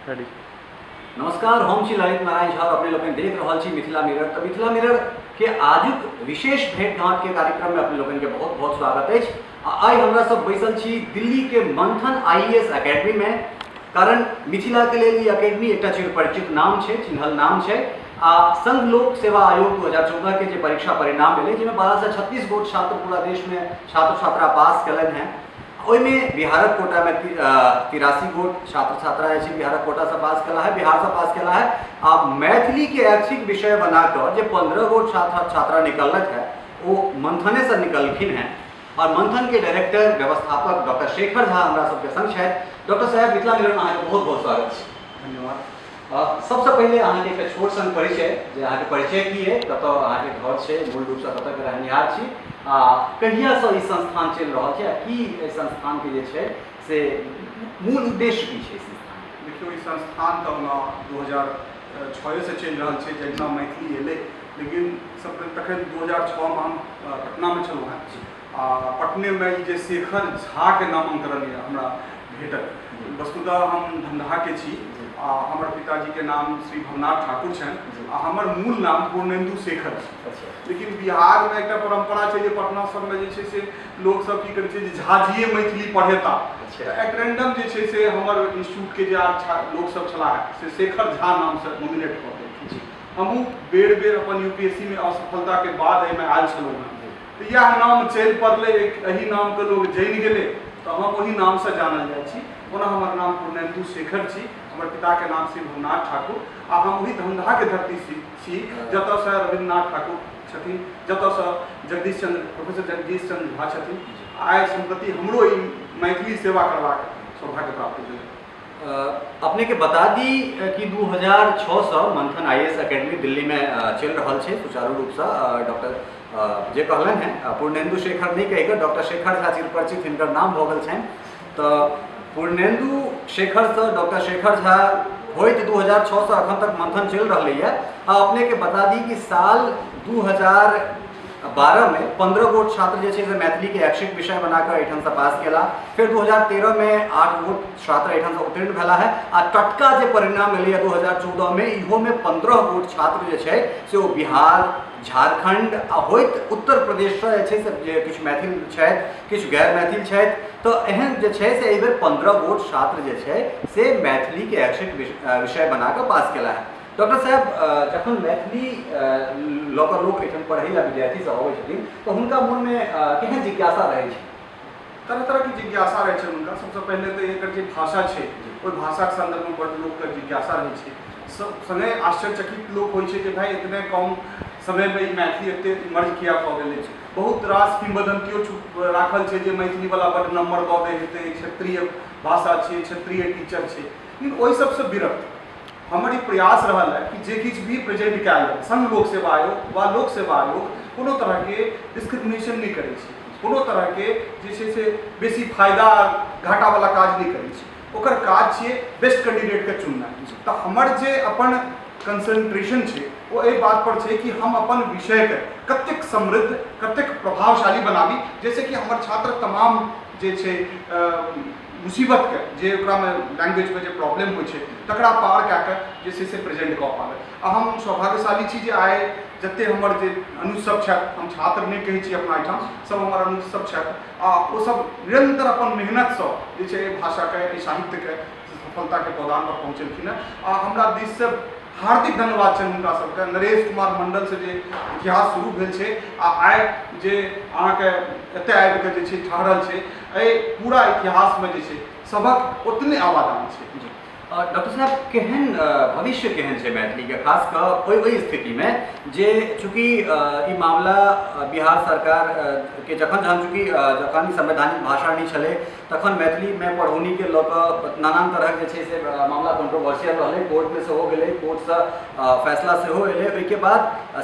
Ready. नमस्कार, हम छी ललित नारायण झा और अपने लोकनि देख रहल छी मिथिला मिरर। तऽ मिथिला मिरर के आजुक विशेष भेंट घाट के कार्यक्रम में अपने लोकनि के बहुत बहुत स्वागत अछि। आ आइ हमरा सब बैसल छी दिल्ली के मंथन आईएएस एकेडमी में, कारण मिथिला के लेल ई एकेडमी एकटा चिरपरिचित नाम छै, चिन्हल नाम छै। आ संघ लोक सेवा आयोग 2014 के जे परीक्षा परिणाम एलै, जाहिमे 1236 गोट छात्र पूरा देश में छात्र छात्रा पास केलनि हेँ, ओहिमे बिहारक कोटामे 83 गोट छात्र छात्रा जे छै बिहारक कोटासँ पास केला है, बिहारसँ पास केला है। आ मैथिलीके ऐच्छिक विषय बनाकऽ जे 15 गोट छात्र छात्रा निकललक है ओ मंथनेसँ निकलखिन हेँ। और मंथनके डायरेक्टर व्यवस्थापक डॉक्टर शेखर झा हमरा सबके संग छथि। डॉक्टर साहेब, मिथिला मिरर अहाँके बहुत बहुत स्वागत छै। धन्यवाद। सबसँ पहिले अहाँके एकटा छोट सन परिचय, जे अहाँके परिचय की है, कतऽ अहाँके घर छै, मूल रूपसँ कतऽके रहनिहार छी, आ कहियासँ ई संस्थान चलि रहल छै, आ की एहि संस्थानके जे छै से मूल उद्देश्य की छै संस्थान? देखियौ, ई संस्थान तऽ ओना 2006सँ चलि रहल छै, जहिना मैथिली एलै, लेकिन सब तखन 2006मे हम पटनामे छलहुँ हेँ। आ पटनेमे ई जे शेखर झाके नामांकन हमरा भेटल। वस्तुतः हम धमदाहाके छी आ हमर पिताजीके नाम श्री भवनाथ ठाकुर छनि आ हमर मूल नाम पूर्णेन्दु शेखर छै। लेकिन बिहारमे एकटा परम्परा छै जे पटना सबमे जे छै से लोकसब की करै छै जे झाजीए मैथिली पढ़ेता। तऽ एट रैंडम जे छै से हमर इंस्टीट्यूटके जे आर लोकसब छलाह से शेखर झा नामसँ नॉमिनेट कऽ देलखिन। हमहूँ बेर बेर अपन यू पी एस सी मे असफलताके बाद एहिमे आयल छलहुँ हेँ, तऽ इएह नाम चलि पड़लै, एहि नामके लोक जानि गेलै तऽ हम ओहि नामसँ जानल जाइ छी। ओना हमर नाम पूर्णेन्दु शेखर छी, हमर पिताके नाम श्री भवनाथ ठाकुर आ हम ओहि धमदाहाके धरती छी जतऽसँ रविन्द्रनाथ ठाकुर छथिन, जतऽसँ जगदीश चंद्र, प्रोफेसर जगदीश चंद्र झा छथिन। आइ सम्प्रति हमरो ई मैथिली सेवा करबाक सौभाग्य प्राप्त भेल। अपने के बता दी कि 2006 से मंथन आईएएस एकेडमी दिल्ली में चलि रहल छै सुचारू रूपसँ। डॉक्टर जे कहलनि हेँ, पूर्णेन्दु शेखर नहि कहि कऽ डॉक्टर शेखर झा चिरपरिचित हिनकर नाम भऽ गेल छनि। तऽ पूर्णेन्दु शेखरसँ डॉक्टर शेखर झा होइत 2006 से अखन तक मंथन चलि रहलैए। आ अपने के बता दी कि साल 2012 में 15 गोट छात्र जे छै से मैथिलीके ऐच्छिक विषय बनाकऽ एहिठामसँ पास केला। फेर 2013 में 8 गोट छात्र एहिठामसँ उत्तीर्ण भेला है। आ टटका जे परिणाम एलैए 2014 में, इहोमे 15 गोट छात्र जे छै से ओ बिहार, झारखण्ड आ होइत उत्तर प्रदेशसँ जे छै से जे किछु मैथिल छथि, किछु गैर मैथिल छथि, तऽ एहन जे छै से एहिबेर 15 गोट छात्र जे छै से मैथिलीके ऐच्छिक विषय बनाकऽ पास केला है। डॉक्टर साहब, जखन मैथिली लऽ कऽ लोक एहिठाम पढ़ै लए विद्यार्थी सब अबै छथिन तऽ हुनका मोनमे केहन जिज्ञासा रहै छै? तरह तरहके जिज्ञासा रहै छै हुनका। सबसँ पहिले तऽ एकर जे भाषा छै ओहि भाषाके सन्दर्भमे बड्ड लोकके जिज्ञासा रहै छै। सब सङ्गे आश्चर्यचकित लोक होइ छै जे भाइ एतने कम समयमे ई मैथिली एते इमर्ज किया भऽ गेल अछि। बहुत रास किंवदंतियो राखल छै जे मैथिलीवला बड्ड नम्बर दऽ दै हेतै, क्षेत्रीय भाषा छियै, क्षेत्रीय टीचर छै। लेकिन ओहि सबसँ विरक्त हमर ई प्रयास रहल है कि जे किछु भी प्रेजेंट कयल जाय, संघ लोक सेवा आयोग वा लोक सेवा आयोग कोनो तरहके डिस्क्रिमिनेशन नहि करै छै, कोनो तरहके जे छै से बेसी फायदा घाटावला काज नहि करै छै। ओकर काज छियै बेस्ट कैंडिडेटके चुननाइ। तऽ हमर जे अपन कंसंट्रेशन छै ओ एहि बात पर छै कि हम अपन विषयके कतेक समृद्ध, कतेक प्रभावशाली बनाबी, जाहिसँ कि हमर छात्र तमाम जे छै मुसीबतके जे ओकरामे लैंग्वेजमे जे प्रॉब्लम होइ छै तकरा पार कए कऽ जे छै से प्रेजेंट कऽ पाबै। आ हम सौभाग्यशाली छी जे आइ जतेक हमर जे अनुज सब छथि, हम छात्र नहि कहै छी अपना एहिठाम, सब हमर अनुज सब छथि आ ओ सब निरन्तर अपन मेहनतसँ जे छै एहि भाषाके, एहि साहित्यके सफलताके पौदानपर पहुँचेलखिन हेँ। आ हमरा दिससँ हार्दिक धन्यवाद छनि हुनका सबके। नरेश कुमार मण्डलसँ जे इतिहास शुरू भेल छै आ आइ जे अहाँके एतय आबिकऽ जे छै ठहरल छै, एहि पूरा इतिहासमे जे छै सभक ओतने आवादान छै। जी डॉक्टर साहब, केहन भविष्य केहन छै मैथिलीके, खास कऽ ओहि ओहि स्थितिमे जे चूँकि ई मामला बिहार सरकार के जखन जहन चूँकि जखन संवैधानिक भाषा नहि छलै तखन मैथिलीमे पढ़ौनीके लऽ कऽ नानान तरहक जे छै से मामला कॉन्ट्रोवर्सियल रहलै, कोर्टमे सेहो गेलै, कोर्टसँ फैसला सेहो एलै। ओहिके बाद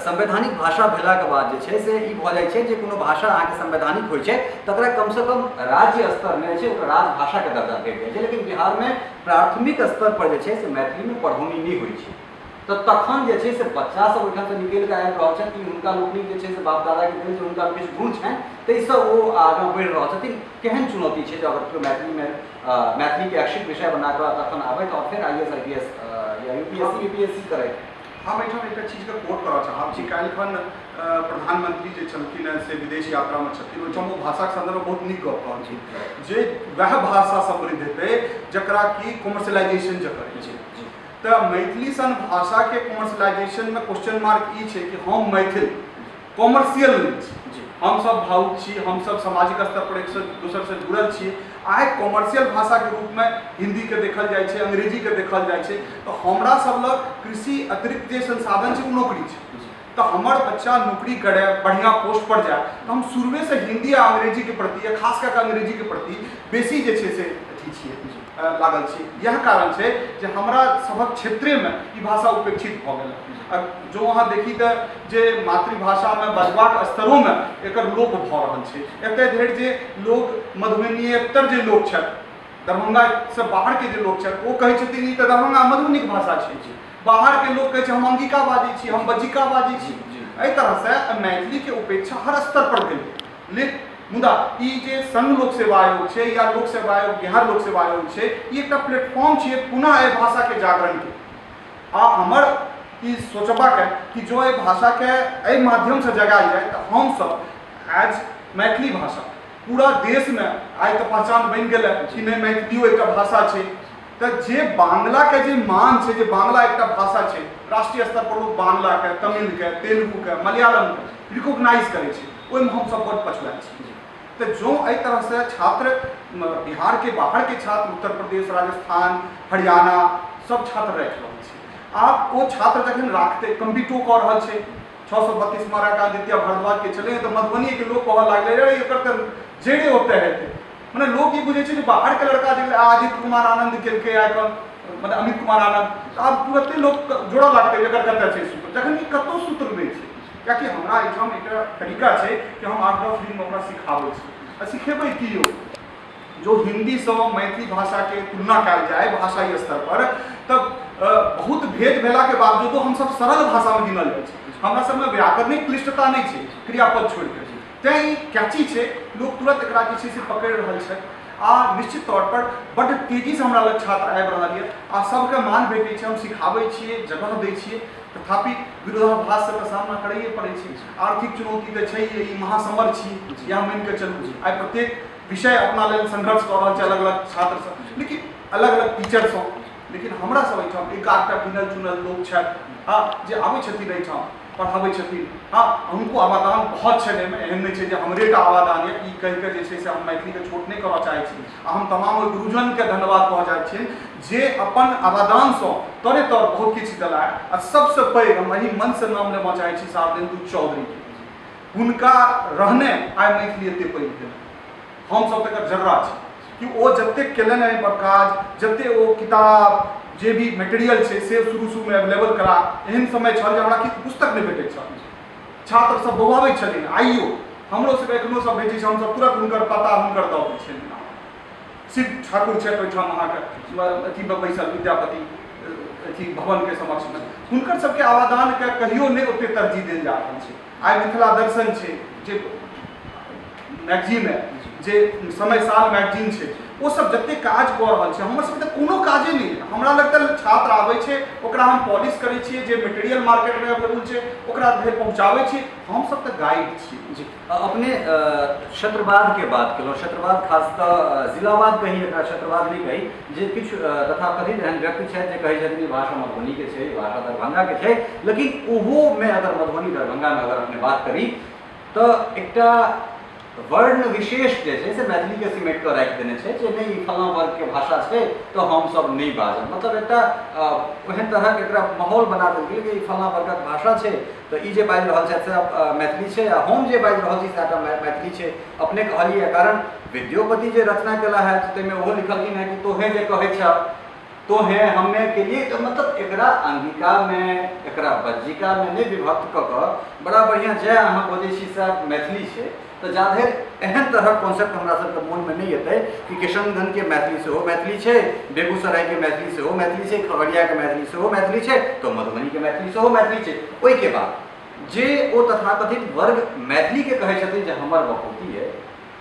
संवैधानिक भाषा भेलाके बाद जे छै से ई भऽ जाइ छै जे कोनो भाषा अहाँके संवैधानिक होइ छै तकरा कमसँ कम राज्य स्तरमे जे छै ओकरा राजभाषाके दर्जा भेट जाइ छै। लेकिन बिहारमे प्राथमिक स्तर पर जे छै से मैथिलीमे पढ़ौनी नहि होइ छै। तऽ तखन जे छै से बच्चासभ ओहिठामसँ निकलि कऽ आबि रहल छथि। ई हुनका लोकनिक जे छै से बाप दादाके देल जे हुनका किछु गुण छनि, ताहिसँ ओ आगाँ बढ़ि रहल छथिन। केहन चुनौती छै जे अगर केओ मैथिलीमे मैथिलीके ऐच्छिक विषय बना कऽ तखन आबथि आओर फेर I S I P S या U P S C B P S C करथि? हम एहिठाम एकटा चीजके कोट करऽ चाहब जे काल्हिखन प्रधानमंत्री जे छलखिन हेँ से विदेश यात्रामे छथिन, ओहिठाम ओ भाषाके सन्दर्भमे बहुत नीक गप कहलखिन जे वएह भाषा समृद्ध हेतै जकरा कि कॉमर्शलाइजेशन जकर छै। तऽ मैथिली सन भाषाके कॉमर्शलाइजेशनमे क्वेश्चन मार्क ई छै कि हम मैथिल कॉमर्शियल नहि छी, हमसभ भावुक छी, हमसभ सामाजिक स्तर पर एक दोसरसँ जुड़ल छी। आइ कॉमर्शियल भाषाके रूपमे हिन्दीके देखल जाइ छै, अंग्रेजीके देखल जाइ छै, तऽ हमरा सब लग कृषि अतिरिक्त जे संसाधन छै ओ नौकरी छै। तऽ हमर बच्चा नौकरी करय, बढ़िआँ पोस्ट पर जाय, तऽ हम शुरुएसँ हिन्दी आ अंग्रेजीके प्रति, या खास कए कऽ अंग्रेजीके प्रति बेसी जे छै से अथी छियै, लागल छी। इएह कारण छै जे हमरा सभक क्षेत्रेमे ई भाषा उपेक्षित भऽ गेल। आ जँ अहाँ देखी तऽ जे मातृभाषामे बजबाक स्तरोमे एकर लोप भऽ रहल छै, एतय धरि जे लोक मधुबनीएतर जे लोक छथि, दरभंगासँ बाहरके जे लोक छथि, ओ कहै छथिन ई तऽ दरभंगा मधुबनीके भाषा छै। बाहरके लोक कहै छै हम अंगिका बाजै छी, हम बज्जिका बाजै छी। एहि तरहसँ मैथिलीके उपेक्षा हर स्तर पर भेलै। लेकिन मुदा ई जे संघ लोक सेवा आयोग छै या लोक सेवा आयोग, बिहार लोक सेवा आयोग छै, ई एकटा प्लेटफॉर्म छियै पुनः एहि भाषाके जागरणके। आ हमर ई सोचबाक कि जँ एहि भाषाके एहि माध्यमसँ जगायल जाय तऽ हमसभ एज मैथिली भाषा पूरा देशमे आइ तऽ पहचान बनि गेल कि नहि मैथिलियो एकटा भाषा छै। तऽ जे बांग्लाके जे मान छै, जे बांग्ला एकटा भाषा छै, राष्ट्रीय स्तर पर लोक बांग्लाके, तमिलके, तेलुगुके, मलयालमके रिकॉग्नाइज करै छै, ओहिमे हमसभ बड्ड पछुआयल छी। तऽ जँ एहि तरहसँ छात्र बिहारके बाहरके छात्र, उत्तर प्रदेश, राजस्थान, हरियाणा सब छात्र राखि रहल छै। आब ओ छात्र जखन राखतै, कम्पीटो कऽ रहल छै, 632 मारा आदित्य भारद्वाजके छलै तऽ मधुबनीके लोक कहऽ लागलै रे एकर तऽ जड़े ओतऽ हेतै। मने लोक ई बुझै छै जे बाहरके लड़का जे आदित्य कुमार आनंद केलकै आइकन, मतलब अमित कुमार आनंद, तऽ आब तुरते लोक जोड़ऽ लागतै एकर कतऽ छै सूत्र, जखन कि कतहु सूत्र नहि छै। कियाकि हमरा एहिठाम एकटा तरीका छै कि हम 8-10 दिनमे ओकरा सिखाबै छी। आ सिखेबै की यौ, जो हिन्दीसँ मैथिली भाषाके तुलना कयल जाय भाषाई स्तर पर तऽ बहुत भेद भेलाके बावजूदो हमसभ सरल भाषामे गिनल जाइ छी। हमरा सबमे व्याकरणिक क्लिष्टता नहि छै क्रियापद छोड़िके, तैँ ई कैची छै, लोक तुरंत एकरा जे छै से पकड़ि रहल छै। आ निश्चित तौर पर बड्ड तेजीसँ हमरा लग छात्र आबि रहल यऽ आ सबके मान भेटै छै। हम सिखाबै छियै, जगह दै छियै, तथापि विरोधाभाससँ तऽ सामना करैए पड़ै छै। आर्थिक चुनौती तऽ छै, ई महासमर छी, इएह मानिकऽ चलू। आइ प्रत्येक विषय अपना लेल संघर्ष कऽ रहल छै अलग अलग छात्रसँ, लेकिन अलग अलग टीचरसँ। लेकिन हमरा सब एहिठाम एक आधटा गिनल चुनल लोक छथि, हँ, जे आबै छथिन एहिठाम पढ़ाबै छथिन। हँ, हुनको आवादान बहुत छनि एहिमे, एहन नहि छै जे हमरे टा आवादान यऽ। ई कहिकऽ जे छै से हम मैथिलीके छोट नहि करऽ चाहै छी। आ हम तमाम ओहि गुरुजनके धन्यवाद कहऽ चाहै छियनि जे अपन आवादानसँ तरे तर बहुत किछु देला। आ सबसँ पैघ हम एहि मंचसँ नाम लेबऽ चाहै छी शारदेन्दु चौधरीके। हुनका रहने आइ मैथिली एते पैघ भेल, हमसभ तकर जर्रा छी कि ओ जतेक केलनि एहिपर काज, जतेक ओ किताब जे भी मटेरियल छै से शुरू शुरूमे अवेलेबल करा। एहन समय छल जे हमरा किछु पुस्तक नहि भेटैत छल, छात्र सब बौआबै छथिन। आइयो हमरो सबके एखनो सब भेजै छै, हमसब तुरंत हुनकर पता हुनकर दऽ दै छियनि। शिव ठाकुर छथि ओहिठाम अहाँके अथीमे बैसल, विद्यापति अथी भवनके समक्षमे, हुनकर सबके आवादानके कहियो नहि ओते तरजीह देल जा रहल छै। आइ मिथिला दर्शन छै जे मैगजीन है, जे समय साल मैगजीन छै, ओ सब जते काज कऽ रहल छै, हमर सबके तऽ कोनो काजे नहि है। हमरा लग तऽ छात्र आबै छै, ओकरा हम पॉलिश करै छियै, जे मटेरियल मार्केटमे अवेलेबल छै ओकरा धरि पहुँचाबै छियै। हमसब तऽ गाइड छियै। जी, अपने क्षेत्रवादके बात केलहुँ। क्षेत्रवाद खासतः जिलावाद कही, एकरा क्षेत्रवाद नहि कही, जे किछु तथाकथित एहन व्यक्ति छथि जे कहै छथिन ई भाषा मधुबनीके छै, ई भाषा दरभंगाके छै। लेकिन ओहोमे अगर मधुबनी दरभंगामे अगर अपने बात करी तऽ एकटा वर्ण विशेष जे छै से मैथिलीके सिमेट कऽ राखि देने छै जे नहि ई फलाँ वर्गके भाषा छै तऽ हमसब नहि बाजब। मतलब एकटा ओहन तरहक एकरा माहौल बना देल गेलै कि ई फलाँ वर्गक भाषा छै तऽ ई जे बाजि रहल छथि से मैथिली छै आ हम जे बाजि रहल छी सएह मैथिली छै। अपने कहलियै, कारण विद्योपति जे रचना केला है ताहिमे ओहो लिखलखिन हेँ कि तोहे जे कहै छह तो हे हमे के लिए, तऽ मतलब एकरा अंगिकामे एकरा बज्जिकामे नहि विभक्त कऽ कऽ बड़ा बढ़िआँ जै अहाँ बजै छी सएह मैथिली छै। तऽ जा धरि एहन तरहक कॉन्सेप्ट हमरा सबके मोनमे नहि एतै कि किशनगंजके मैथिली सेहो मैथिली छै, बेगूसरायके मैथिली सेहो मैथिली छै, खगड़ियाके मैथिली सेहो मैथिली छै, तऽ मधुबनीके मैथिली सेहो मैथिली छै। ओहिके बाद जे ओ तथाकथित वर्ग मैथिलीके कहै छथिन जे हमर बपौती अइ,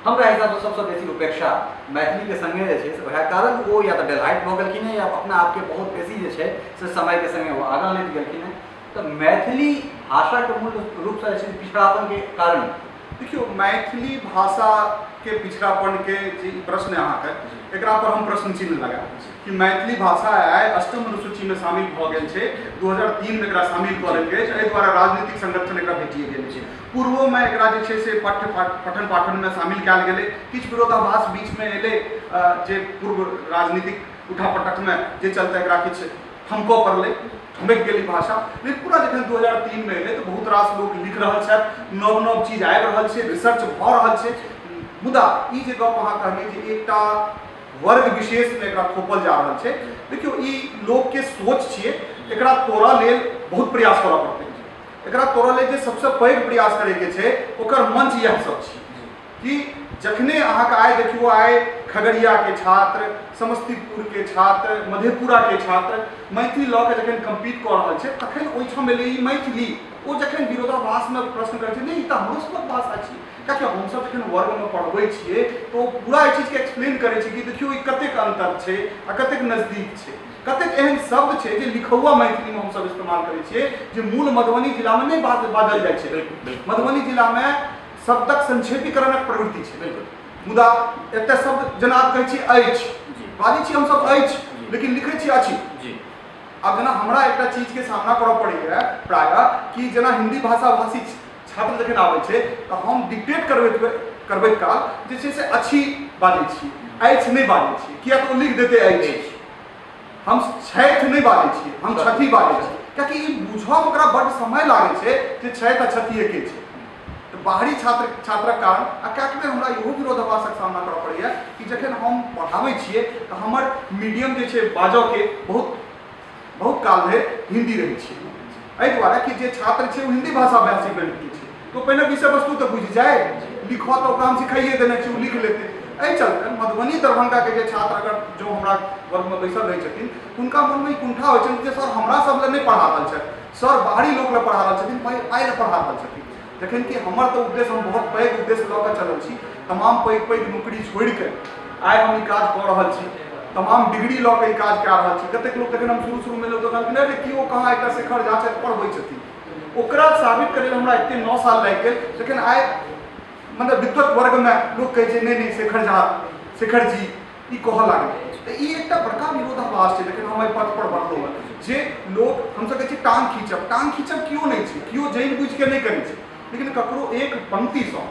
हमरा हिसाबसँ सबसँ बेसी उपेक्षा मैथिलीके सङ्गे जे छै से वएह कारण ओ या तऽ डेलहाइट भऽ गेलखिन हेँ या अपना आपके बहुत बेसी जे छै से समयके सङ्गे ओ आगाँ लैत गेलखिन हेँ। तऽ मैथिली भाषाके मूल रूपसँ जे छै पिछड़ापनके कारण देखियौ, मैथिली भाषाके पिछड़ापनके जे ई प्रश्न अहाँके, एकरा पर हम प्रश्न चिन्ह लगायब कि मैथिली भाषा आइ अष्टम अनुसूचीमे शामिल भऽ गेल छै, 2003 मे एकरा शामिल कऽ लेल गेल अछि, एहि द्वारा राजनीतिक संरक्षण एकरा भेटिए गेल छै। पूर्वोमे एकरा जे छै से पठन पाठनमे शामिल कयल गेलै, किछु विरोधाभास बीचमे एलै जे पूर्व राजनीतिक उठापटकमे जे चलते एकरा किछु ठमकऽ पड़लै, ठमकि गेल ई भाषा। लेकिन पूरा जखन 2003 मे एलै तऽ बहुत रास लोक लिख रहल छथि, नव नव चीज आबि रहल छै, रिसर्च भऽ रहल छै। मुदा ई जे गप अहाँ कहलियै जे एकटा वर्ग विशेषमे एकरा थोपल जा रहल छै, देखियौ ई लोकके सोच छियै, एकरा तोड़ऽ लेल बहुत प्रयास करऽ पड़तै। एकरा तोड़ऽ लेल जे सबसँ पैघ प्रयास करैके छै ओकर मंच इएह सब छी कि जखने अहाँके आइ देखियौ, आइ खगड़ियाके छात्र, समस्तीपुरके छात्र, मधेपुराके छात्र मैथिली लऽ कऽ जखन कम्पीट कऽ रहल छै तखन ओहिठाम एलै ई मैथिली। ओ जखन विरोधाभासमे प्रश्न करै छै, नहि ई तऽ हमरो सभक भाषा छी, कियाकि हमसभ जखन वर्गमे पढ़बै छियै तऽ ओ पूरा एहि चीजके एक्सप्लेन करै छै कि देखियौ ई कतेक अन्तर छै आ कतेक नजदीक छै, कतेक एहन शब्द छै जे लिखौआ मैथिलीमे हमसभ इस्तेमाल करै छियै जे मूल मधुबनी जिलामे नहि बाजल जाइ छै। मधुबनी जिलामे शब्दक संक्षेपीकरणक प्रवृत्ति छै, बिल्कुल, मुदा एतय शब्द जेना आप कहै छियै अछि, बाजै छियै हमसभ अछि, लेकिन लिखै छियै अछि। आब जेना हमरा एकटा चीजके सामना करऽ पड़ैए प्रायः कि जेना हिन्दी भाषा भाषी छात्र जखन आबै छै तऽ हम डिक्टेट करबैत काल जे छै से अछि बाजै छी, अछि नहि बाजै छी, किया तऽ ओ लिख देतै अछि। हम छथि नहि बाजै छियै, हम छथि बाजै छियै, कियाकि ई बुझऽमे ओकरा बड्ड समय लागै छै जे छथि आ छथि एके छै। तऽ बाहरी छात्रक कारण आ कएक बेर हमरा इहो विरोधाभासक सामना करऽ पड़ैए कि जखन हम पढ़ाबै छियै तऽ हमर मीडियम जे छै बाजऽके बहुत बहुत काल धरि हिन्दी रहै छै, एहि दुआरे कि जे छात्र छै ओ हिन्दी भाषा भाषी व्यक्ति छै तऽ ओ पहिने विषय वस्तु तऽ बुझि जाय, लिखऽ तऽ ओकरा हम सिखाइए देने छी, ओ लिख लेतै। एहि चलते मधुबनी दरभंगाके जे छात्र अगर जो हमरा वर्गमे बैसल रहै छथिन हुनका मनमे ई कुंठा होइ छनि जे सर हमरा सब लए नहि पढ़ा रहल छथि, सर बाहरी लोक लए पढ़ा रहल छथिन, पाइ लए पढ़ा रहल छथिन। जखन कि हमर तऽ उद्देश्य, हम बहुत पैघ उद्देश्य लऽ कऽ चलल छी, तमाम पैघ पैघ नौकरी छोड़िके आइ हम ई काज कऽ रहल छी, तमाम डिग्री लऽ कऽ ई काज कए रहल छी। कतेक लोक जखन हम शुरू शुरूमे एलहुँ तऽ कहलखिन अरे केओ कहाँ एकटा शेखर झा छथि पढ़बै छथिन, ओकरा साबित करै लए हमरा एते 9 साल लागि गेल। जखन आइ मतलब विद्वत वर्गमे लोक कहै छै नहि नहि शेखर झा, शेखर जी ई कहऽ लागलै, तऽ ई एकटा बड़का विरोधाभास छै। जखन हम एहि पथ पर बढ़लहुँ हँ जे लोक हमसभ कहै छियै टांग खींचब, टांग खींचब केओ नहि छै, केओ जानि बुझिके नहि करै छै, लेकिन ककरो एक पंक्तिसँ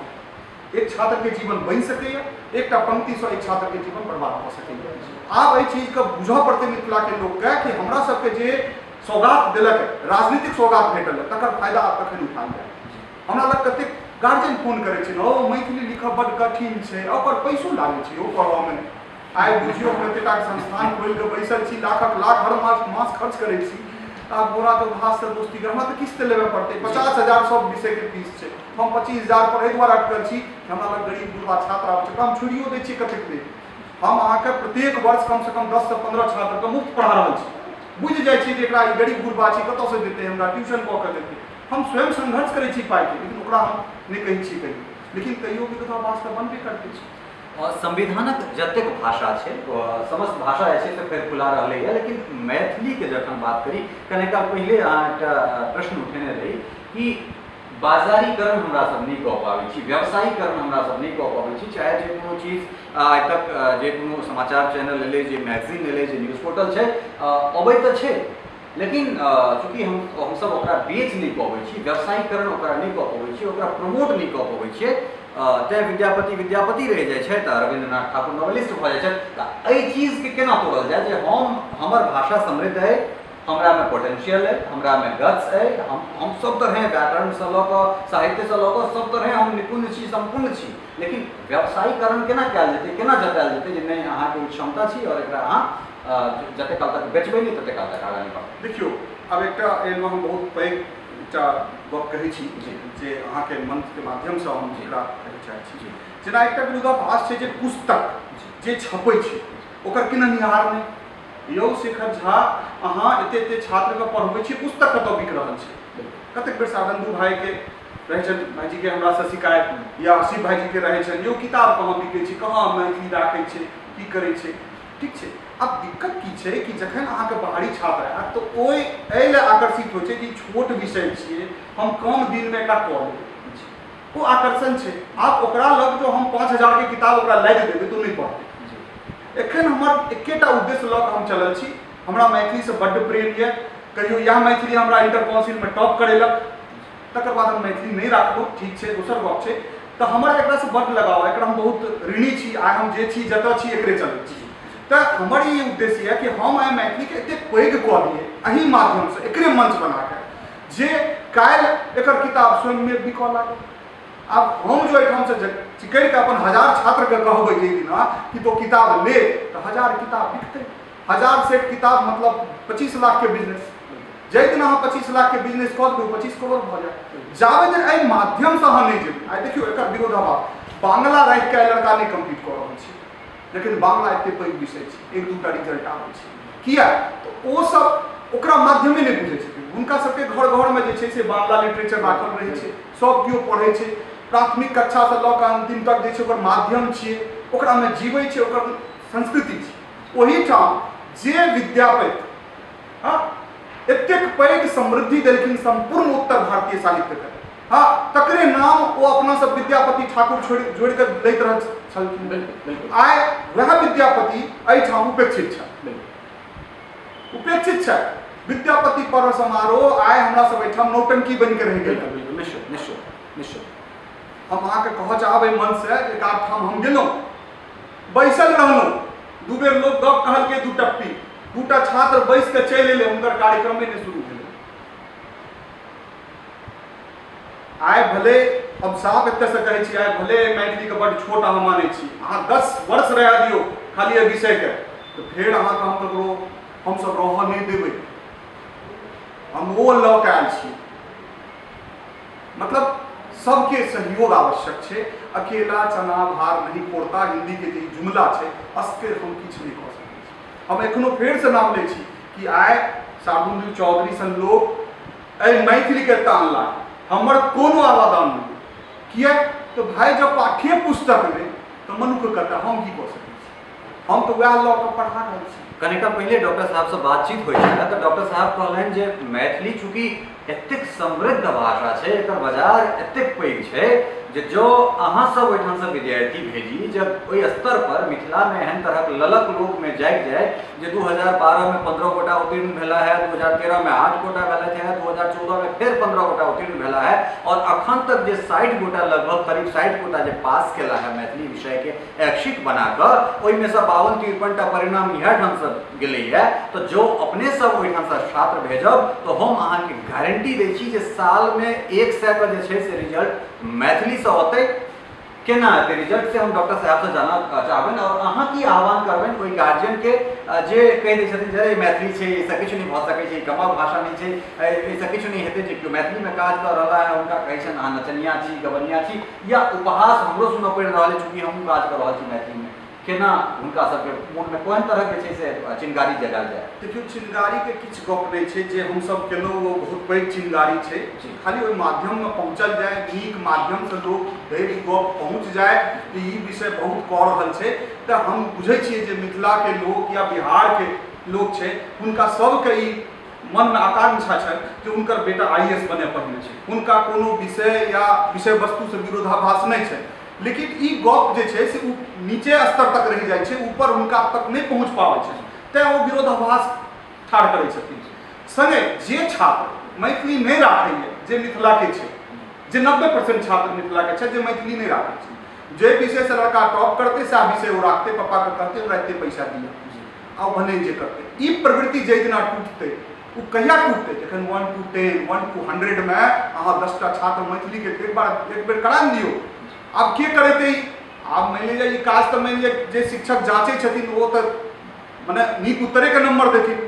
एक छात्रके जीवन बनि सकैए, एकटा पंक्तिसँ एक छात्रके जीवन बर्बाद भऽ सकैए। आब एहि चीजके बुझऽ पड़तै मिथिलाके लोकके कि हमरा सबके जे सौगात देलक, राजनीतिक सौगात भेटल, तकर फायदा आब कखन उठायल जाय। हमरा लग कतेक गार्जियन फोन करै छै ने, ओ मैथिली लिखब बड्ड कठिन छै, ओकर पैसो लागै छै ओ पढ़ऽमे। आइ बुझियौ हम एतेटाके संस्थान खोलि कऽ बैसल छी, लाखक लाख हर मास मास खर्च करै छी, आब बोरा तो घाससँ दोस्ती कर, हमरा तऽ किस्त लेबय पड़तै, 50,000 सब विषयके फीस छै, हम 25,000 पर एहि दुआरे अटकल छी कि हमरा लग गरीब गुरबा छात्र आबै छै, ओकरा हम छोड़ियो दै छियै कतेक बेर। हम अहाँके प्रत्येक वर्ष कमसँ कम 10 से 15 छात्रके मुफ्त पढ़ा रहल छी, बुझि जाइ छी जे एकरा ई गरीब गुरबा छी कतऽसँ देतै, हमरा ट्यूशन कऽ कऽ देतै। हम स्वयं संघर्ष करै छी पाइके, लेकिन ओकरा हम नहि कहै छियै कहियो, लेकिन तैयो विरोधाभास तऽ बनबे करतै छै। संविधानक जतेक भाषा छै समस्त भाषा जे छै से फेर खुला रहलैए, लेकिन मैथिलीके जखन बात करी, कने काल पहिले अहाँ एकटा प्रश्न उठेने रही कि बाजारीकरण हमरा सब नहि कऽ पाबै छी, व्यवसायीकरण हमरा सब नहि कऽ पाबै छी, चाहे जे कोनो चीज आइ तक जे कोनो समाचार चैनल एलै, जे मैगजीन एलै, जे न्यूज पोर्टल छै, अबै तऽ छै, लेकिन चूँकि हमसब ओकरा बेच नहि पबै छी, व्यवसायीकरण ओकरा नहि कऽ पबै छी, ओकरा प्रमोट नहि कऽ पबै छियै, तैँ विद्यापति विद्यापति रहि जाइ छथि आ रविन्द्रनाथ ठाकुर नॉवेलिस्ट भऽ जाइ छथि। तऽ एहि चीजके केना तोड़ल जाय जे हम हमर भाषा समृद्ध अइ, हमरामे पोटेंशियल अइ, हमरामे गट्स अइ, हम सब तरहे व्याकरणसँ लऽ कऽ साहित्यसँ लऽ कऽ सब तरहे हम निपुण छी, सम्पूर्ण छी, लेकिन व्यवसायीकरण केना कयल जेतै, केना जतायल जेतै जे नहि अहाँके ओ क्षमता छी आओर एकरा अहाँ जते काल तक बेचबै नहि तते काल तक आगाँ नहि बढ़तै। देखियौ, आब एकटा एहिमे हम बहुत पैघ एकटा गप कहै छी जे अहाँके मंचके माध्यमसँ हम एकरा कहै चाहै छी। जेना एकटा विरोधाभास छै जे पुस्तक जे छपै छै ओकर किननिहार नहि। यौ शेखर झा, अहाँ एते एते छात्रके पढ़बै छी, पुस्तक कतऽ बिक रहल छै? कतेक बेर साधनदू भाइके रहै छनि, भाइजीके हमरासँ शिकायत, या शिव भाइजीके रहै छनि, यौ किताब कहाँ बिकै छै, कहाँ मैथिली राखै छै, की करै छै? ठीक छै। आब दिक्कत की छै कि जखन अहाँके बाहरी छात्र आयत तऽ ओहि एहि लए आकर्षित होइ छै जे ई छोट विषय छियै, हम कम दिनमे एकरा कऽ लेबै, ओ आकर्षण छै। आब ओकरा लग जो हम 5000 के किताब ओकरा लादि देबै तऽ ओ नहि पढ़तै। एखन हमर एकेटा उद्देश्य लऽ कऽ हम चलल छी। हमरा मैथिलीसँ बड्ड प्रेम यऽ। कहियो इएह मैथिली हमरा इंटर काउंसिलमे टॉप करेलक, तकर बाद हम मैथिली नहि राखलहुँ, ठीक छै, दोसर गप छै। तऽ हमर एकरासँ बड्ड लगाव, एकरा हम बहुत ऋणी छी। आइ हम जे छी, जतऽ छी, एकरे चलैत छी। तऽ हमर ई उद्देश्य यऽ कि हम आइ मैथिलीके एतेक पैघ कऽ दियै एहि माध्यमसँ, एकरे मंच बनाकऽ, जे काल्हि एकर किताब स्वयंमे बिकऽ लागल। आब हम जो एहिठामसँ चिकरि कऽ अपन 1000 छात्रके कहबै जे दिना कि तो किताब ले, तऽ 1000 किताब बिकतै। 1000 सेट किताब मतलब 25 लाखके बिजनेस। जाहि दिन अहाँ 25 लाखके बिजनेस कऽ देबै, 25 करोड़ भऽ जायत। जाबे दिन एहि माध्यमसँ अहाँ नहि जेबै। आइ देखियौ एकर विरोधाभास, बांग्ला राखि कऽ लड़का नहि कम्पीट कऽ रहल छै, लेकिन बांग्ला एते पैघ विषय छै, एक दूटा रिजल्ट आबै छै। किया? तऽ ओ सब ओकरा माध्यमे नहि बुझै छथिन। हुनका सबके घर घरमे जे छै से बांग्ला लिटरेचर राखल रहै छै, सब केओ पढ़ै छै, प्राथमिक कक्षासँ लऽ कऽ अन्तिम तक जे छै ओकर माध्यम छियै, ओकरामे जीबै छै, ओकर संस्कृति छै। ओहिठाम जे विद्यापति हँ एतेक पैघ समृद्धि देलखिन सम्पूर्ण उत्तर भारतीय साहित्यके, हँ तकरे नाम ओ अपना सब विद्यापति ठाकुर छोड़ि जोड़ि कऽ लैत रहल छलखिन। बिल्कुल। आइ वएह विद्यापति एहिठाम उपेक्षित छथि, उपेक्षित छथि। विद्यापति पर्व समारोह आइ हमरा सब एहिठाम नौटंकी बनि कऽ रहि गेल। बिल्कुल, निश्चित निश्चित निश्चित। हम अहाँके कहऽ चाहब एहि मंचसँ, एक आध ठाम हम गेलहुँ, बैसल रहलहुँ, दू बेर लोक गप कहलकै, दू टप्पी, दूटा छात्र बैस कऽ चलि एलै, हुनकर कार्यक्रमे नहि शुरू भेलै। आइ भले हम साफ एतयसँ कहै छी, आइ भले मैथिलीके बड्ड छोट अहाँ मानै छी, अहाँ 10 वर्ष रहऽ दियौ खाली एहि विषयके, तऽ फेर अहाँके हम ककरो हमसब रहऽ नहि देबै। हम ओ लऽ कऽ आयल छी। मतलब सबके सहयोग आवश्यक छै। अकेला चना भार नहीं फोड़ता, हिंदीके जे जुमला छै, असगर हम किछु नहि कऽ सकै छी। हम एखनो फेरसँ नाम लै छी कि आइ शार्दुल चौधरी सन लोक एहि मैथिलीके एतऽ अनला, हमर कोनो आवादान नहि। किया तऽ भाइ जब पाठ्य पुस्तक नहि तऽ मनुख कतऽ, हम की कऽ सकै छी? हम तऽ वएह लऽ कऽ पढ़ा रहल छी। कनिका पहिले डॉक्टर साहबसँ बातचीत होइ छलै तऽ डॉक्टर साहब कहलनि जे मैथिली चूँकि एतेक समृद्ध भाषा छै, एकर बाजार एतेक पैघ छै जे जँ अहाँ सब ओहिठामसँ विद्यार्थी भेजी, जब ओहि स्तर पर मिथिलामे एहन तरहक ललक लोकमे जागि जाय जे 2012 में 15 गोटा उत्तीर्ण भेला है, 2013 में 8 गोटा भेलथि है, 2014 में फेर 15 गोटा उत्तीर्ण भेला है, और अखन तक जे 60 गोटा, लगभग करीब 60 गोटा जे पास केला है मैथिली विषयके ऐच्छिक बनाकऽ, ओहिमेसँ 52-53 टा परिणाम इएह ढङ्गसँ गेलैए। तऽ जँ अपने सब ओहिठामसँ छात्र भेजब तऽ हम अहाँके गारंटी दै छी जे सालमे 100 के जे छै से रिजल्ट मैथिलीसँ अतै। केना एतै रिजल्ट से हम डॉक्टर साहबसँ जानऽ चाहबनि। आओर अहाँ की आह्वान करबनि ओहि गार्जियनके जे कहि दै छथिन जे मैथिली छै, एहिसँ किछु नहि भऽ सकै छै, कमक भाषा नहि छै, एहिसँ किछु नहि हेतै, जे केओ मैथिलीमे काज कऽ रहला है हुनका कहै छनि अहाँ नचनिया छी, गबनिया छी, या उपहास हमरो सुनऽ पड़ि रहल अछि चूँकि हमहूँ काज कऽ रहल छी मैथिलीमे, केना हुनका सबके मोनमे कोन तरहके छै से चिनगारी जगायल जाय? देखियौ, चिनगारीके किछु गप नहि छै। जे हमसब केलहुँ ओ बहुत पैघ चिनगारी छै। खाली ओहि माध्यममे पहुँचल जाय, नीक माध्यमसँ लोक धरि गप पहुँच जाय कि ई विषय बहुत कऽ रहल छै, तऽ हम बुझै छियै जे मिथिलाके लोक या बिहारके लोक छै, हुनका सबके ई मनमे आकांक्षा छनि जे हुनकर बेटा IAS बने पहिने। हुनका कोनो विषय या विषय वस्तुसँ विरोधाभास नहि छै, लेकिन ई गप जे छै से ओ नीचे स्तर तक रहि जाइ छै, ऊपर हुनका तक नहि पहुँच पाबै छै, तैँ ओ विरोधाभास ठाढ़ करै छथिन। सङ्गे जे छात्र मैथिली नहि राखैए, जे मिथिलाके छै, जे 90% छात्र मिथिलाके छै जे मैथिली नहि राखै छै, जे विषयसँ लड़का टॉप करतै सएह विषय ओ राखतै, पप्पाके कहतै हमरा एते पैसा दिअ, आ ओ भने जे करतै। ई प्रवृत्ति जाहि दिना टूटतै, ओ कहिया टूटतै? जखन 1 to 10, 1 to 100 मे अहाँ 10टा छात्र मैथिलीके एक बार एक बेर करा दियौ। आब के करेतै? आब मानि लिअ ई काज तऽ मानि लिअ जे शिक्षक जाँचै छथिन ओ तऽ मने नीक उत्तरेके नम्बर देथिन।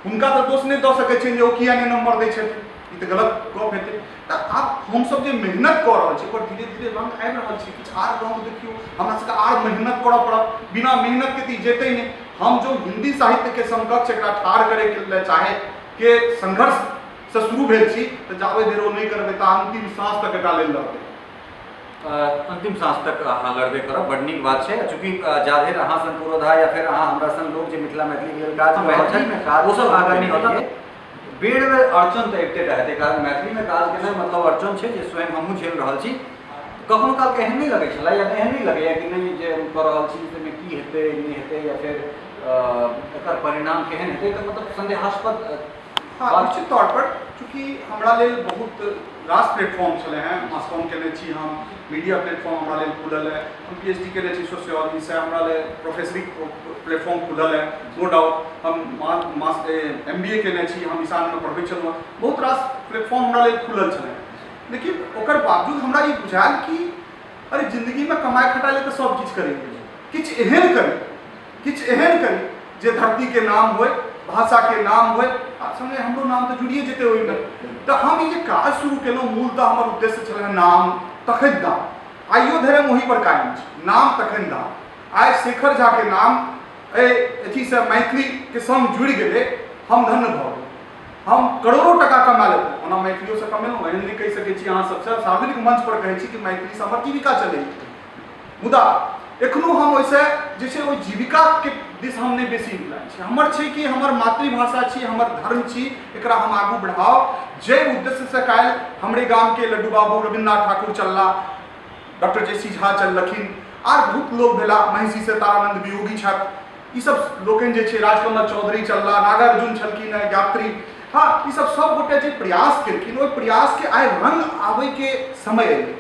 हुनका तऽ दोष नहि दऽ सकै छियनि जे ओ किया नहि नम्बर दै छथिन, ई तऽ गलत गप हेतै। तऽ आब हमसब जे मेहनत कऽ रहल छी ओकर धीरे धीरे रंग आबि रहल छै। किछु आर रंग देखियौ, हमरा सबके आर मेहनत करऽ पड़त, बिना मेहनतके तऽ ई जेतै नहि। हम जो हिन्दी साहित्यके समकक्ष एकरा ठाढ़ करैके लेल चाहे के संघर्षसँ शुरू भेल छी, तऽ जाबे धरि ओ नहि करबै तऽ अन्तिम साँस तक एकरा लेल लड़बै। अन्तिम साँस तक अहाँ लड़बे करब, बड नीक बात छै। चूँकि जाधरि अहाँ सन पुरोधा या फेर अहाँ हमरा सन लोक जे मिथिला मैथिलीके लेल काज कऽ रहल छथि ओ सब आगाँ नहि होता, बेर बेर अड़चन तऽ अबिते टा हेतै, कारण मैथिलीमे काज केनाइ मतलब अड़चन छै जे स्वयं हमहूँ झेल रहल छी। कखनो कालके एहन नहि लगै छलै या एहन नहि लगैए कि नहि जे हम कऽ रहल छी ताहिमे की हेतै नहि हेतै या फेर एकर परिणाम केहन हेतै, तऽ मतलब सन्देहास्पद? हँ, निश्चित तौर पर। चूँकि हमरा लेल बहुत रास प्लेटफॉर्म छलै हेँ, मास कॉम केने छी हम, मीडिया प्लेटफॉर्म हमरा लेल खुलल है, हम पीएचडी केने छी सोशियोलॉजीसँ, हमरा लेल प्रोफेसरी प्लेटफॉर्म खुलल है, नो डाउट। हम मास एमबीए केने छी, हम ईशानमे पढ़बै छलहुँ, बहुत रास प्लेटफॉर्म हमरा लेल खुलल छलै। लेकिन ओकर बावजूद हमरा ई बुझायल कि अरे जिन्दगीमे कमाइ खटाइ लेल तऽ सब किछु करैके छै, किछु एहन करी, किछु एहन करी जे धरतीके नाम होइ, भाषाके नाम होइ, आ सङ्गे हमरो नाम तऽ जुड़िए जेतै ओहिमे। तऽ हम ई जे काज शुरू केलहुँ, मूलतः हमर उद्देश्य छलै नाम तखन दाम। आइयो धरि हम ओही पर कायम छी, नाम तखन दाम। आइ शेखर झाके नाम एहि अथीसँ मैथिलीके सङ्ग जुड़ि गेलै, हम धन्य भऽ गेलहुँ। हम करोड़ो टका कमा लेलहुँ, ओना मैथिलियोसँ कमेलहुँ एहन नहि कहि सकै छी, अहाँ सबसँ सार्वजनिक मंच पर कहै छी कि मैथिलीसँ हमर जीविका चलैए, मुदा एखनो हम ओहिसँ जे छै ओहि जीविकाके दिस हम नहि बेसी इंक्लाइन छी। हमर छै कि हमर मातृभाषा छी, हमर धर्म छी, एकरा हम आगू बढ़ाउ। जाहि उद्देश्यसँ काल्हि हमरे गामके लड्डू बाबू रविन्द्रनाथ ठाकुर चलला, डॉक्टर जे सी झा चललखिन, आर बहुत लोक भेला, महिषीसँ तारानन्द वियोगी छथि, ईसब लोकनि जे छै, राजकमल चौधरी चलला, नागार्जुन छलखिन हेँ यात्री, हँ, ईसब सब गोटे जे प्रयास केलखिन ओहि प्रयासके आइ रङ्ग आबैके समय एलै।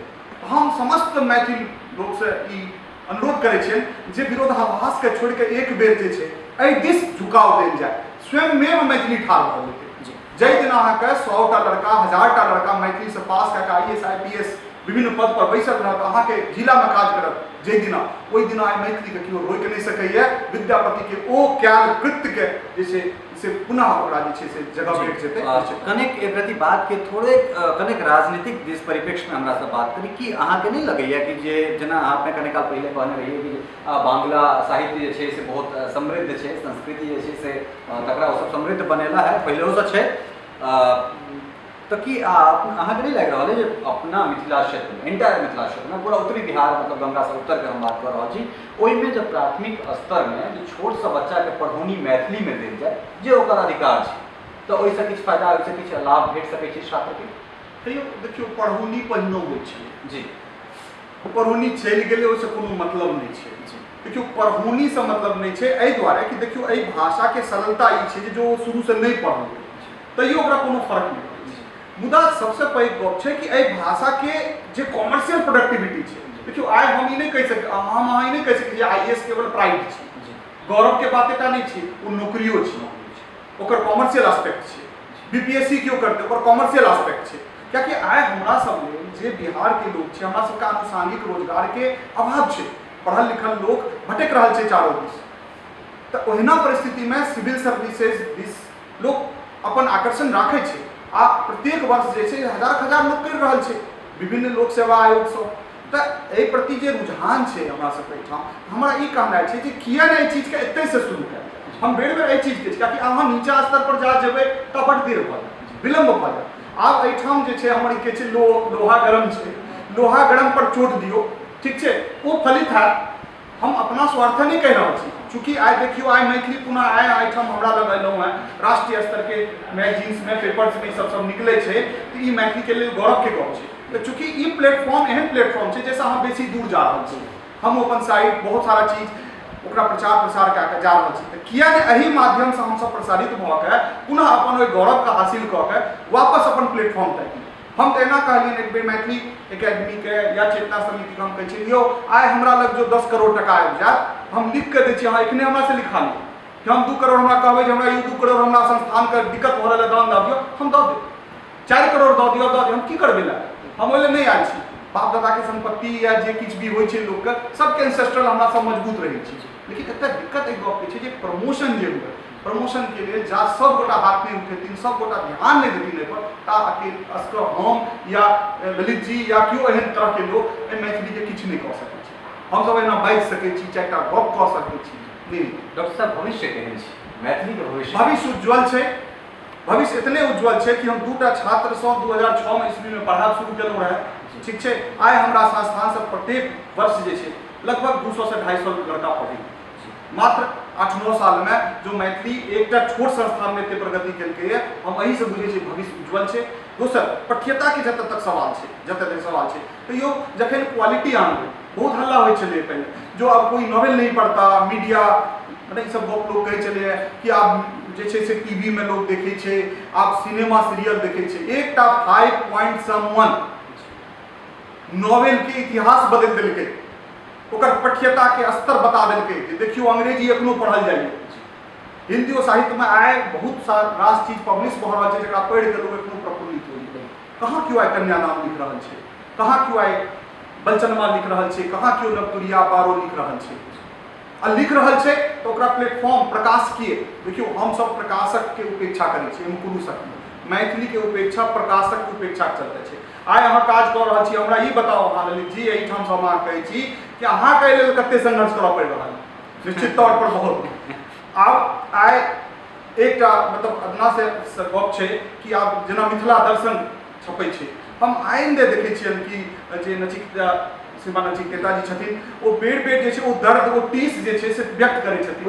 हम समस्त मैथिल लोकसँ ई अनुरोध करै छियनि जे विरोधाभासके छोड़िके एक बेर जे छै एहि दिस झुकाव देल जाय, स्वयंमेव मैथिली ठाढ़ भऽ जेतै। जाहि दिन अहाँके 100टा लड़का, 1000टा लड़का मैथिलीसँ पास कए कऽ आईएएस आईपीएस विभिन्न पद पर बैसल रहत, अहाँके जिलामे काज करत जाहि दिना, ओहि दिना आइ मैथिलीके केओ रोकि नहि सकैए। विद्यापतिके ओ कयल कृत्यके जे छै से पुनः ओकरा जे छै से जगह भेट जेतै। कनेक एक रति बातके थोड़े कनेक राजनीतिक दिस परिप्रेक्ष्यमे हमरा सब बात करी कि अहाँके नहि लगैए कि जे जेना अहाँ अपने कने काल पहिले कहने रहियै कि बांग्ला साहित्य जे छै से बहुत समृद्ध छै, संस्कृति जे छै से तकरा ओसब समृद्ध बनेला है, पहिलेओसँ छै, तऽ की अहाँके नहि लागि रहल अइ जे अपना मिथिला क्षेत्रमे, एंटायर मिथिला क्षेत्रमे, पूरा उत्तरी बिहार मतलब गंगासँ उत्तरके हम बात कऽ रहल छी, ओहिमे जब प्राथमिक स्तरमे जे छोटसँ बच्चाके पढ़ौनी मैथिलीमे देल जाय जे ओकर अधिकार छै, तऽ ओहिसँ किछु फायदा, ओहिसँ किछु लाभ भेट सकै छै छात्रके? तैयो देखियौ, पढ़ौनी पहिनो होइ छलै जी, पढ़ौनी चलि गेलै ओहिसँ कोनो मतलब नहि छै। देखियौ, पढ़ौनीसँ मतलब नहि छै एहि दुआरे कि देखियौ एहि भाषाके सरलता ई छै जे जो शुरूसँ नहि पढ़लकै तैयो ओकरा कोनो फर्क नहि पड़ै छै। मुदा सबसँ पैघ गप छै कि एहि भाषाके जे कॉमर्शियल प्रोडक्टिविटी छै, देखियौ आइ हम ई नहि कहि सक, हम अहाँ ई नहि कहि सकै जे आईएएस केवल प्राइड छै, गौरवके बात एकटा नहि छै, ओ नौकरियो छै, ओकर कॉमर्शियल एस्पेक्ट छै। बीपीएससी केओ करतै ओकर कॉमर्शियल एस्पेक्ट छै, कियाकि आइ हमरा सब लेल जे बिहारके लोक छै, हमरा सबके आनुषांगिक रोजगारके अभाव छै, पढ़ल लिखल लोक भटकि रहल छै चारो दिस, तऽ ओहिना परिस्थितिमे सिविल सर्विसेज दिस लोक अपन आकर्षण राखै छै आ प्रत्येक वर्ष जे छै हजार हजार लोक करि रहल छै विभिन्न लोक सेवा आयोगसँ। तऽ एहि प्रति जे रुझान छै हमरा सबके एहिठाम, हमरा ई कहनाइ छै जे किया नहि एहि चीजके एतहिसँ शुरू कयल जाय। हम बेर बेर एहि चीजके, कियाकि अहाँ नीचा स्तर पर जा जेबै तऽ बड्ड देर भऽ जायत, विलम्ब भऽ जायत। आब एहिठाम जे छै हमर ई कहै छै लोहा गरम छै, लोहा गरम पर चोट दियौ, ठीक छै, ओ फलित हैत। हम अपना स्वार्थ नहि कहि रहल छी, चूँकि आइ देखियौ आइ मैथिली पुनः आइ एहिठाम हमरा लग अयलहुँ हेँ, राष्ट्रीय स्तरके मैगजीन्समे पेपर्समे ई सब सब निकलै छै, तऽ ई मैथिलीके लेल गौरवके गप छै। तऽ चूँकि ई प्लेटफॉर्म एहन प्लेटफॉर्म छै जाहिसँ अहाँ बेसी दूर जा रहल छी, हम अपन साइट बहुत सारा चीज ओकरा प्रचार प्रसार कए कऽ जा रहल छी, तऽ किया नहि एहि माध्यमसँ हमसब प्रसारित भऽ कऽ पुनः अपन ओहि गौरवके हासिल कऽ कऽ वापस अपन प्लेटफॉर्म ताकि। हम तऽ एना कहलियनि एक बेर मैथिली एकेडमीके या चेतना समितिके, हम कहै छियै यौ आइ हमरा लग जो 10 करोड़ टका आबि जायत, हम लिख कऽ दै छी, अहाँ एखने हमरासँ लिखा लिअ कि हम 2 करोड़, हमरा कहबै जे हमरा ई 2 करोड़ हमरा संस्थानके दिक्कत भऽ रहल है, दान दऽ दियौ, हम दऽ देब। 4 करोड़ दऽ दियौ, दऽ दियौ, हम की करबै लए, हम ओहि लए नहि आयल छी। बाप दादाके सम्पत्ति या जे किछु भी होइ छै लोकके, सबके एंसेस्ट्रल हमरा सब मजबूत रहै छी। लेकिन एतऽ दिक्कत एहि गपके छै जे प्रमोशन जे हुए, प्रमोशनके लेल जा सब गोटा हाथ नहि उठेथिन, सब गोटा ध्यान नहि देथिन एहिपर, ता अकेल असगर हम या ललित जी या केओ एहन तरहके लोक एहि मैथिलीके किछु नहि कऽ सकै छै। हमसब एना बाजि सकै छी, 4टा गप कऽ सकै छी, नहि। डॉक्टर साहब, भविष्य केहन छै मैथिलीके? भविष्य भविष्य उज्ज्वल छै। भविष्य इतने उज्ज्वल छै कि हम 2टा छात्रसँ 2006 मे ईस्वीमे पढ़ायब शुरू केलहुँ रहए, ठीक छै। आइ हमरा संस्थानसँ प्रत्येक वर्ष जे छै लगभग 200 से 250 लड़का पढ़ै। मात्र 8-9 सालमे जो मैथिली एकटा छोट संस्थानमे एते प्रगति केलकैए, हम एहिसँ बुझै छियै भविष्य उज्ज्वल छै। दोसर, पठ्यताके जतऽ तक सवाल छै, जतऽ तक सवाल छै, तैयो जखन क्वालिटी आनबै, बहुत हल्ला होइ छलै पहिले, जो आब कोई नॉवेल नहीं पढ़ता, मीडिया मतलब ई सब गप लोक कहै छलैए कि आब जे छै से टीवी में लोग देखै छै, आब सिनेमा सीरियल देखै छै। एकटा 5.1 नॉवेल के इतिहास बदलि देलकै, ओकर पठ्यता के स्तर बता देलकै जे देखियौ अंग्रेजी एखनो पढ़ल जाइए, हिन्दियो साहित्यमे आइ बहुत रास चीज पब्लिश भऽ रहल छै जकरा पढ़ि कऽ लोक एखनो प्रफुल्लित होइए। कहाँ केओ आइ कन्यादान लिख रहल छै, कहाँ केओ आइ बलचनमा लिख रहल छै, कहाँ केओ नवतुरिया पारो लिख रहल छै। आ लिख रहल छै तऽ ओकरा प्लेटफॉर्म प्रकाशकीय, देखियौ हमसब प्रकाशकके उपेक्षा करै छी, एहिमे कोनो शक नहि, मैथिलीके उपेक्षा प्रकाशकके उपेक्षाके चलते छै। आइ अहाँ काज कऽ रहल छी, हमरा ई बताउ अहाँ ललित जी, एहिठामसँ हम अहाँके कहै छी कि अहाँके एहि लेल कतेक संघर्ष करऽ पड़ि रहल है? निश्चित तौर पर बहुत। आब आइ एकटा मतलब अपना से गप छै कि आब जेना मिथिला दर्शन छपै छै, हम आइन्दे देखै छियनि कि जे नचिकेता श्रीमान नचिकेता जी छथिन, ओ बेर बेर जे छै ओ दर्द, ओ टीस जे छै से व्यक्त करै छथिन।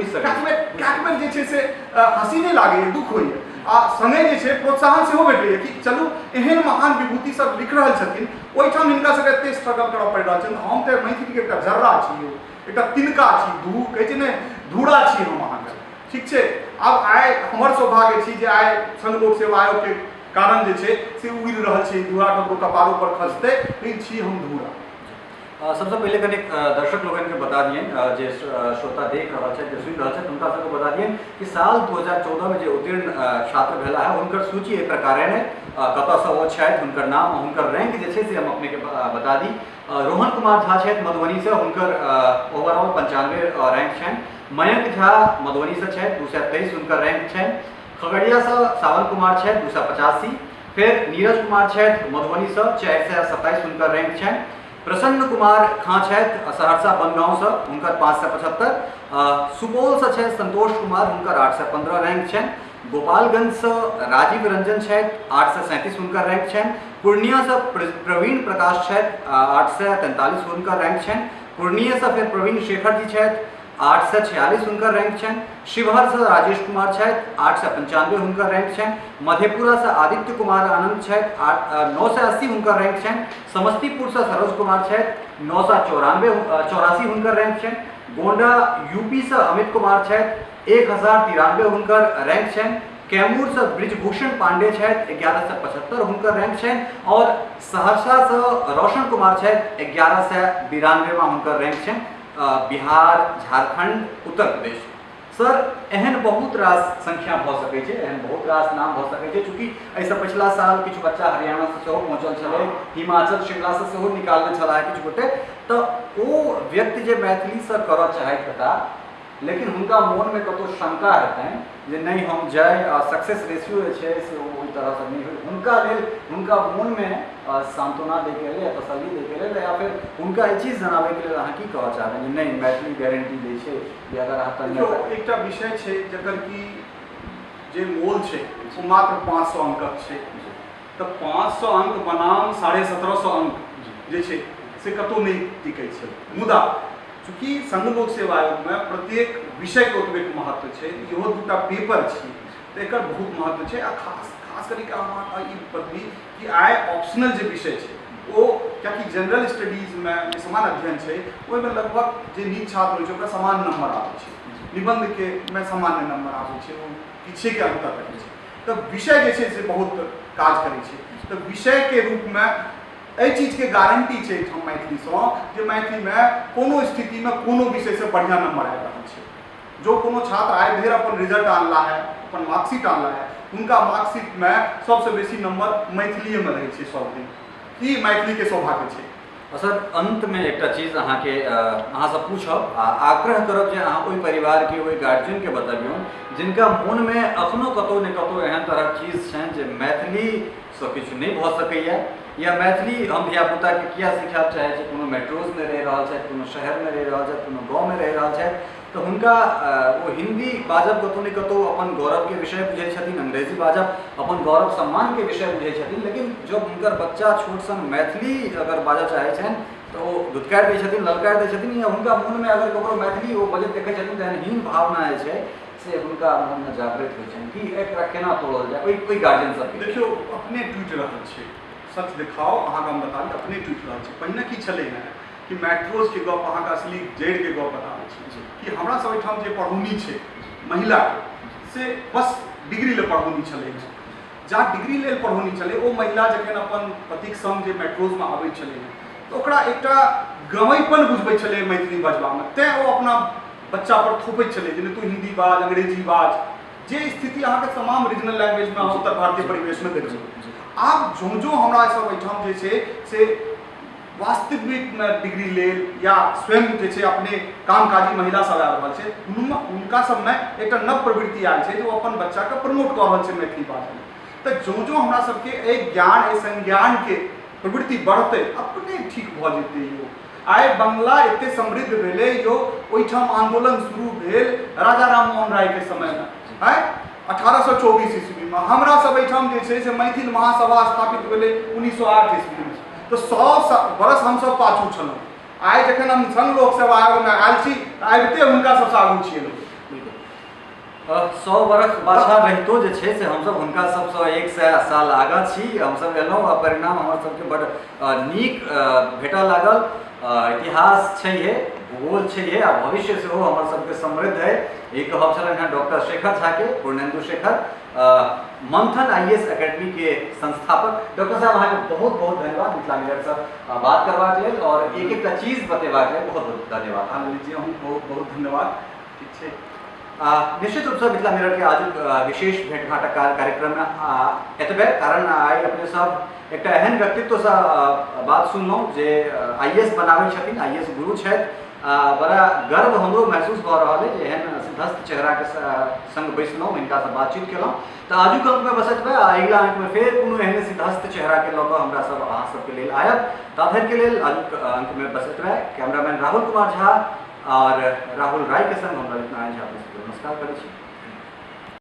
कएक बेर जे छै से हँसी नहि लागैए, दुख होइए, आ सङ्गे जे छै प्रोत्साहन सेहो भेटैए कि चलू एहन महान विभूति सब लिख रहल छथिन, ओहिठाम हिनका सबके एते स्ट्रगल करऽ पड़ि रहल छनि। हम तऽ मैथिलीके एकटा जर्रा छी यौ, एकटा तिनका छी, धू कहै छै ने, धूरा छी हम अहाँके, ठीक छै। आब आइ हमर सौभाग्य छी जे आइ संघ लोक सेवा आयोगके कारण जे छै से उड़ि रहल छै, धूरा ककरो कपारो पर खसतै, लेकिन छी हम धूरा। सबसँ पहिले कनिक दर्शक लोकनिके बता दियनि, जे श्रोता देख रहल छथि, जे सुनि रहल छथि, हुनका सबके बता दियनि कि साल 2014 मे जे उत्तीर्ण छात्र भेला है हुनकर सूची एहि प्रकारेण है। कतऽसँ ओ छथि, हुनकर नाम, हुनकर रैंक जे छै से हम अपनेके बता दी। रोहन कुमार झा छथि मधुबनीसँ, हुनकर ओवरऑल 95 रैंक छनि। मयंक झा मधुबनीसँ छथि, 223 हुनकर रैंक छनि। खगड़ियासँ सावन कुमार छथि, 285। फेर नीरज कुमार छथि मधुबनीसँ, 427 हुनकर रैंक छनि। प्रसन्न कुमार खां छथि सहरसा बनगाँवसँ, हुनकर 575। सुपौलसँ छथि संतोष कुमार, हुनकर 815 रैंक छनि। गोपालगंजसँ राजीव रंजन छथि, 837 हुनकर रैंक छनि। पूर्णियासँ प्रवीण प्रकाश छथि, 843 हुनकर रैंक छनि। पूर्णियासँ फेर प्रवीण शेखर जी छथि, 846 हुनकर रैंक छनि। शिवहरसँ राजेश कुमार छथि, 895 हुनकर रैंक छनि। मधेपुरासँ आदित्य कुमार आनंद छथि, 980 हुनकर रैंक छनि। समस्तीपुरसँ सरोज कुमार छथि, 994 84 हुनकर रैंक छनि। गोंडा यूपीसँ अमित कुमार छथि, 1093 हुनकर रैंक छनि। कैमूरसँ ब्रिजभूषण पांडे छथि, 1175 हुनकर रैंक छनि। और सहरसासँ रोशन कुमार छथि, 1192 हुनकर रैंक छनि। बिहार, झारखंड, उत्तर प्रदेश। सर, एहन बहुत रास संख्या भऽ सकै छै, एहन बहुत रास नाम भऽ सकै छै। चूँकि एहिसँ पछिला साल किछु बच्चा हरियाणासँ सेहो पहुँचल छलै, हिमाचल शिमलासँ सेहो निकालने छलाह किछु गोटे, तऽ ओ व्यक्ति जे मैथिलीसँ करऽ चाहैत हेता लेकिन हुनका मोनमे कतहु शंका हेतनि जे नहि हम जाय आ सक्सेस रेशियो जे छै से ओ ओहि तरहसँ नहि होइ, हुनका लेल हुनका मोनमे सांत्वना दैके लेल या तसल्ली दैके लेल या फेर हुनका ई चीज जनाबैके लेल अहाँ की कहऽ चाहबै जे नहि मैथिली गारंटी दै छै जे अगर अहाँ देखियौ, एकटा विषय छै जकर कि जे मोल छै ओ मात्र 500 अंकक छै, तऽ 500 अंक बनाम 1750 अंक जे छै से कतहु नहि टिकै छै। मुदा चूँकि संघ लोक सेवा आयोगमे प्रत्येक विषयके ओतबेक महत्व छै, इहो 2टा पेपर छी तऽ एकर बहुत महत्व छै। आ खास खास करिके हम अहाँके ई बतबी कि आइ ऑप्शनल जे विषय छै ओ, कियाकि जनरल स्टडीजमे जे समान अध्ययन छै ओहिमे लगभग जे नीक छात्र होइ छै ओकरा समान नंबर आबै छै, निबंधके मे सामान्य नंबर आबै छै, ओ किछेके अंतर रहै छै। तऽ विषय जे छै से बहुत काज करै छै। तऽ विषयके रूपमे एहि चीजके गारंटी छै एहिठाम मैथिलीसँ जे मैथिलीमे कोनो स्थितिमे कोनो विषयसँ बढ़िआँ नंबर आबि रहल छै। जो कोनो छात्र आइ धरि अपन रिजल्ट आनला है, अपन मार्कशीट आनला है, हुनका मार्कशीटमे सबसँ बेसी नंबर मैथिलीएमे रहै छै सब दिन। ई मैथिलीके सौभाग्य छै। सर, अन्तमे एकटा चीज अहाँके अहाँसँ पूछब आ आग्रह करब जे अहाँ ओहि परिवारके, ओहि गार्जियनके बतबियौ जिनका मोनमे अखनो कतहु ने कतहु एहन तरहक चीज छनि जे मैथिलीसँ किछु नहि भऽ सकैए, या मैथिली हम धियापुताके किया सिखायब चाहै छी, कोनो मेट्रोजमे रहि रहल छथि, कोनो शहरमे रहि रहल छथि, कोनो गाँवमे रहि रहल छथि, तऽ हुनका ओ हिन्दी बाजब कतहु ने कतहु अपन गौरवके विषय बुझै छथिन, अंग्रेजी बाजब अपन गौरव सम्मानके विषय बुझै छथिन, लेकिन जब हुनकर बच्चा छोट सन मैथिली अगर बाजऽ चाहै छनि तऽ ओ धुतकारि दै छथिन, ललकारि दै छथिन, या हुनका मोनमे अगर ककरो मैथिली ओ बजैत देखै छथिन तऽ एहन हीन भावना जे छै से हुनका मोनमे जागृत होइ छनि कि एकरा केना तोड़ल जाय, ओहि गार्जियन सबके। देखियौ, अपने टूटि रहल छै, सच देखाओ अहाँके हम बता दी, अपने टूटि रहल छै। पहिने की छलै हँ कि मेट्रोजके गप अहाँके असली जड़िके गप बताबै छी कि हमरा सब एहिठाम जे पढ़ौनी छै महिलाके से बस डिग्री लेल पढ़ौनी छलै। जा डिग्री लेल पढ़ौनी छलै, ओ महिला जखन अपन पतिक संग जे मेट्रोजमे आबै छलै हँ तऽ ओकरा एकटा गमैपन बुझबै छलै मैथिली बजबामे, तैँ ओ अपना बच्चा पर थोपैत छलै जे तू हिन्दी बाज, अंग्रेजी बाज, जे स्थिति अहाँके तमाम रीजनल लैंग्वेजमे अहाँ उत्तर भारतीय परिवेशमे देखबै। आब ज्यों ज्यों हमरा सब एहिठाम जे छै से वास्तविकमे डिग्री लेल या स्वयं जे छै अपने कामकाजी महिला सब आबि रहल छै, हुनका सबमे एकटा नव प्रवृत्ति आयल छै जे ओ अपन बच्चाके प्रमोट कऽ रहल छै मैथिली बाजऽमे। तऽ ज्यों ज्यों हमरा सबके एहि ज्ञान, एहि संज्ञानके प्रवृत्ति बढ़तै, अपने ठीक भऽ जेतै यौ। आइ बंगला एते समृद्ध भेलै यौ, ओहिठाम आन्दोलन शुरू भेल राजा राममोहन रायके समयमे, आँय 1824 ईस्वीमे। हमरा सब एहिठाम जे छै से मैथिल महासभा स्थापित भेलै 1908 ईस्वीमे, तऽ 100 बरस हमसब पाछू छलहुँ। आइ जखन हम संघ लोक सेवा आयोगमे आयल छी तऽ आबिते हुनका सबसँ आगू छियै लोक। बिल्कुल, 100 बरख पाछाँ रहितो जे छै से हमसब हुनका सबसँ 100 साल आगाँ छी। हमसब एलहुँ आ परिणाम हमर सबके बड्ड नीक भेटऽ लागल। इतिहास छैहे, भूगोल छैहे, आ भविष्य सेहो हमर सबके समृद्ध है। ई कहब छलनि हेँ डॉक्टर शेखर झा के, पूर्णेन्दु शेखर, मंथन IAS academy के संस्थापक। डॉक्टर साहब, अहाँके बहुत बहुत धन्यवाद मिथिला मिररसँ बात करबाक लेल और एक एकटा चीज बतेबाक लेल बहुत बहुत धन्यवाद। आनंद जी, अहूँ बहुत बहुत धन्यवाद। ठीक छै। निश्चित रूपसँ मिथिला मिरर के आजुक विशेष भेंटघाटक कार्यक्रममे एतबे, कारण आइ अपने सब एकटा एहन व्यक्तित्वसँ बात सुनलहुँ जे IAS बनाबै छथिन, IAS गुरु छथि। बड़ा गर्व हमरो महसूस भऽ रहल अइ जे एहन सिद्धस्थ चेहराके संग बैसलहुँ, हिनकासँ बातचीत केलहुँ। तऽ आजुक अंकमे बस एतबे, आ अगिला अंकमे फेर कोनो एहने सिद्धस्थ चेहराके लऽ कऽ हमरा सब अहाँ सबके लेल आयब। ताधरिके लेल आजुक अंकमे बस एतबे। कैमरामैन राहुल कुमार झा और राहुल राय के संग हम ललित नारायण झा अपने सबके नमस्कार करै छी।